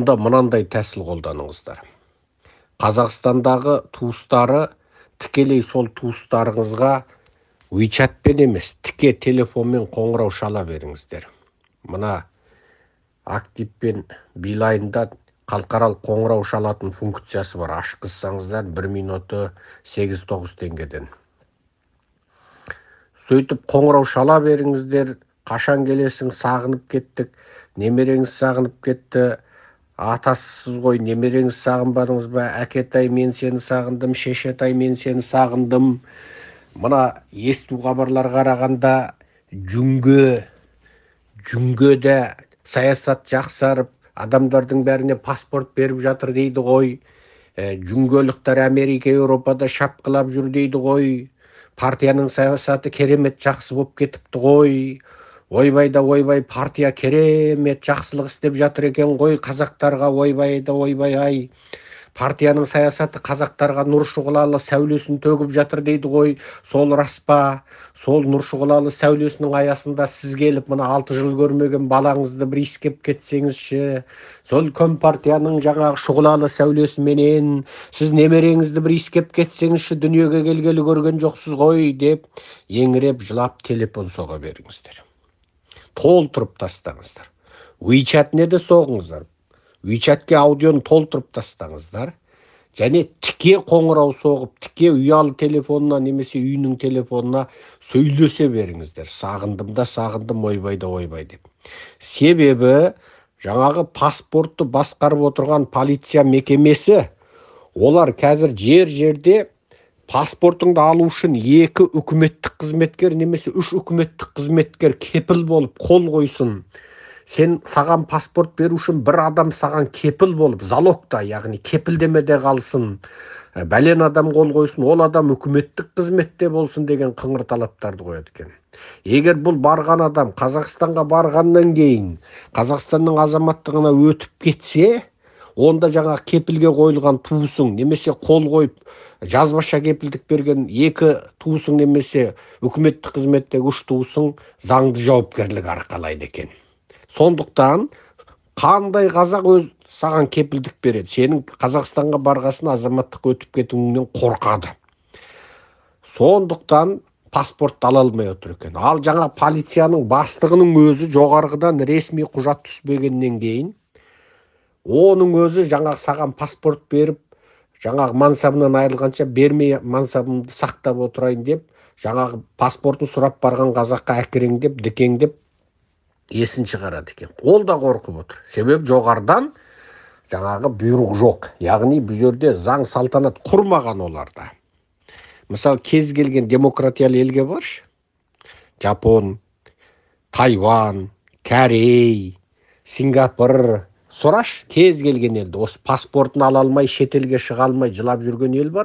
Онда мынандай тәсіл қолданыңыздар. Қазақстандағы туыстары тікелей сол туыстарыңызға WeChat-пен емес, тіке телефонмен қоңырау шала беріңіздер. Мына Активпен Билайнда халықаралық қоңырау шалатын функциясы бар. Ашқызсаңыздар, бір минуты 8-9 теңгеден. Сөйтіп қоңырау шала беріңіздер. Қашан келесің, сағынып кеттік, немереңіз сағынып кетті, атасысыз ғой, немереңіз сағынбадыңыз ба, әкетай, мен сені сағындым, шешетай, мен сені сағындым. Мына есту хабарларға қарағанда жүнгеде саясат жақсарып, адамдардың бәріне паспорт беріп жатыр дейді ғой. Жүнгеліктер Америка, Еуропада шапқылап жүр дейді ғой. Партияның саясаты керемет жақсы болып кетіпті ғой. Ойбай да ойбай, партия керемет жақсылық істеп жатыр екен ғой қазақтарға, ойбай да ойбай ай. Партияның саясаты қазақтарға нұр шұғылалы сәулесін төгіп жатыр дейді ғой. Сол рас па? Сол нұр шұғылалы сәулесінің аясында сіз келіп, мына 6 жыл көрмеген балаңызды бір иіскеп кетсеңізші. Сол компартияның жаңағы шұғылалы сәулесіменен сіз немереңізді бір иіскеп кетсеңізші, дүниеге келгелі көрген жоқсыз ғой деп еңіреп жылап телефон соға беріңіздер. Толтырып тастаңыздар. WeChat-не де соғыңыздар. WeChat-ке аудионы толтырып тастаңыздар. Және тіке қоңырау соғып, тіке ұялы телефонына немесе үйінің телефонына сөйлесе беріңіздер. Сағындым да сағындым, ойбай да ойбай деп. Себебі жаңағы паспортты басқарып отырған полиция мекемесі, олар қазір жер-жерде паспортыңды алу үшін 2 үкіметтік қызметкер немесе 3 үкіметтік қызметкер кепіл болып қол қойсын. Сен саған паспорт беру үшін бір адам саған кепіл болып, залогта, яғни кепілдемеде қалсын, бәлен адам қол қойсын, ол адам үкіметтік қызметте болсын деген қыңыр талаптарды қояды екен. Егер бұл барған адам Қазақстанға барғаннан кейін Қазақстанның азаматтығына өтіп кетсе, онда жаңа кепілге қойылған туысың немесе қол қойып жазбаша кепілдік берген 2 туысың немесе үкіметтік қызметтегі 3 туысың заңды жауапкерлік арқалайды екен. Сондықтан қандай қазақ өз саған кепілдік береді? Сенің Қазақстанға барғасын азаматтыққа өтіп кетуіңнен қорқады. Сондықтан паспортты ала алмай отыр екен. Ал жаңа полицияның бастығының өзі жоғарғыдан ресми құжат түспегеннен кейін оның өзі жаңа саған паспорт беріп, жаңағы мансабынан айырылғанша бермей мансабымды сақтап отырайын деп, жаңағы паспортын сұрап барған қазаққа әкіреңдеп, дікеңдеп есін шығарады екен. Ол да қорқып отыр. Себебі жоғарыдан жаңағы бұйрық жоқ. Яғни бұл жерде заң салтанат құрмаған оларда. Мысалы, кез келген демократиялы елге баршы. Жапон, Тайван, Корей, Сингапур, сұраш, кез келген елді осы паспортын ала алмай, шетелге шыға алмай жылап жүрген ел бар.